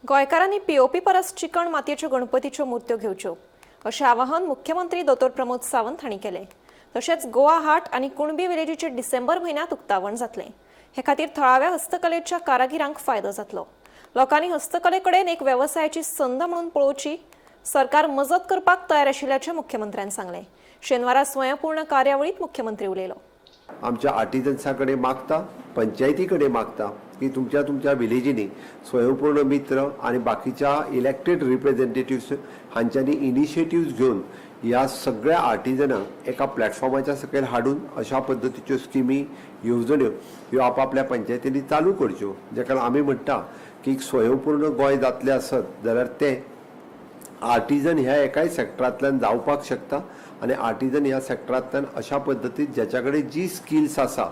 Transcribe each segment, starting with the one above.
गोंयकारांनी पीओपी परस चिकण मातयेच्यो गणपतीच्यो मुर्त्यो घेवच्यो अशें आवाहन मुख्यमंत्री दोतोर प्रमोद सावंत हांणी केलें. तशेंच गोवा हाट आनी कुणबी विलेजीचें डिसेंबर म्हयन्यांत उक्तावण जातलें. हे खातीर थळाव्या हस्तकलेच्या कारागिरांक फायदो जातलो. लोकांनी हस्तकले कडेन एक वेवसायाची संद म्हणून पळोवची. सरकार मजत करपाक तयार आशिल्ल्याचें मुख्यमंत्र्यान सांगलें. शेनवारा स्वयंपूर्ण कार्यावळींत मुख्यमंत्री उलयलो. आमच्या आर्टिजन्सा कडेन मागता, पंचायती कडेन मागता की तुमच्या तुमच्या विलेजींनी स्वयंपूर्ण मित्र आनी बाकीच्या इलेक्टेड रिप्रेझेंटेटिव्स हांच्यांनी इनिशिएटिव्ज घेवन ह्या सगळ्या आर्टिजनांक एका प्लॅटफॉर्माच्या सकयल हाडून अशा पद्दतीच्यो स्किमी, येवजण्यो ह्यो आपापल्या पंचायतींनी चालू करच्यो, जेका आमी म्हणटा की स्वयंपूर्ण गोंय जातलें आसत जाल्यार तें आर्टिजन ह्या एकाय सॅक्टरांतल्यान जावपाक शकता. आनी आर्टिजन ह्या सॅक्टरांतल्यान अशा पद्दतीन ज्याच्या कडेन जी स्किल्स आसा,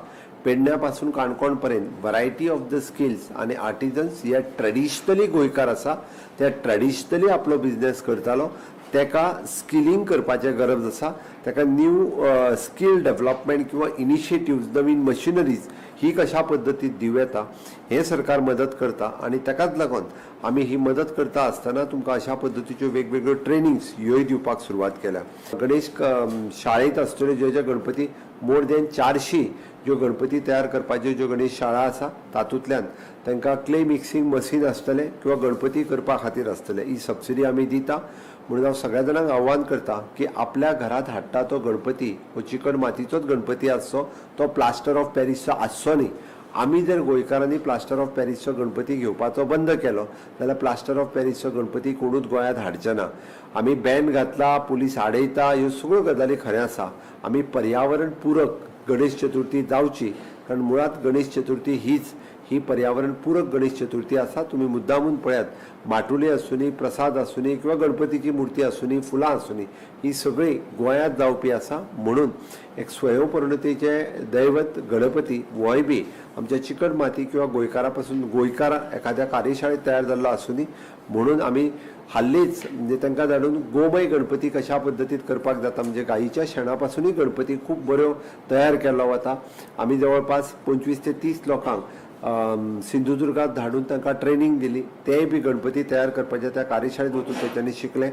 पेडण्या पासून काणकोण पर्यंत वरायटी ऑफ the skills, आनी आर्टिजन्स हे ट्रेडिशनली गोंयकार आसा, ते ट्रेडिशनली आपलो बिजनेस करतालो, तेका स्किलिंग करपाचें गरज आसा. तेका न्यू स्कील डेवलपमेंट किंवा इनिशिएटिव्ज, नवीन मशिनरीज ही कशा पद्दतीन दिवं येता हें सरकार मदत करता. आनी ताकाच लागून आमी ही मदत करता आसतना तुमकां अशा पद्दतीच्यो वेगवेगळ्यो ट्रेनिंग्स ह्योय दिवपाक सुरवात केल्या. गणेश शाळेंत आसतल्यो ज्यो ज्यो गणपती, मोर दॅन 400 ज्यो गणपती तयार करपाच्यो ज्यो गणेश शाळा आसा, तातूंतल्यान तांकां क्ले मिक्सिंग मशीन आसतलें किंवा गणपती करपा खातीर आसतलें, ही सबसिडी आमी दिता. म्हणून हांव सगळ्या जाणांक आव्हान करता की आपल्या घरांत हाडटा तो गणपती हो चिकण मातीचोच गणपती आसचो, तो प्लास्टर ऑफ पॅरिसचो आसचो न्ही. आमी जर गोंयकारांनी प्लास्टर ऑफ पॅरिसचो गणपती घेवपाचो बंद केलो जाल्यार प्लास्टर ऑफ पॅरिसचो गणपती कोणूच गोंयांत हाडचे ना. आमी बॅन घातला, पुलीस आडयता, ह्यो सगळ्यो गजाली खरें आसा. आमी पर्यावरण पुरक गणेश चतुर्थी जावची, कारण मुळात गणेश चतुर्थी हीच ही पर्यावरण पूरक गणेश चतुर्थी आसा. तुमी मुद्दामून पळयात, माटुले आसुनी, प्रसाद आसुनी किंवा गणपतीची मुर्ती आसुनी, फुलां आसुनी, ही सगळी गोंयांत जावपी आसा. म्हणून एक स्वयंपूर्णतेचे दैवत गणपती होय बी आमच्या चिकट माती किंवा गोंयकारा पासून, गोंयकार एखाद्या कार्यशाळेत तयार जाल्लो आसुनी. म्हणून आमी हाल्लीच म्हणजे तांकां धाडून गोमय गणपती कशा पद्दतीन करपाक जाता, म्हणजे गायीच्या शेणा पासुनूय गणपती खूब बऱ्यो तयार केल्लो वता. आमी जवळपास 25 ते 30 लोकांक सिंधुदुर्गात धाडून तांकां ट्रेनींग दिली. तेय बी गणपती तयार करपाच्या त्या कार्यशाळेत वचून तेच्यांनी शिकले.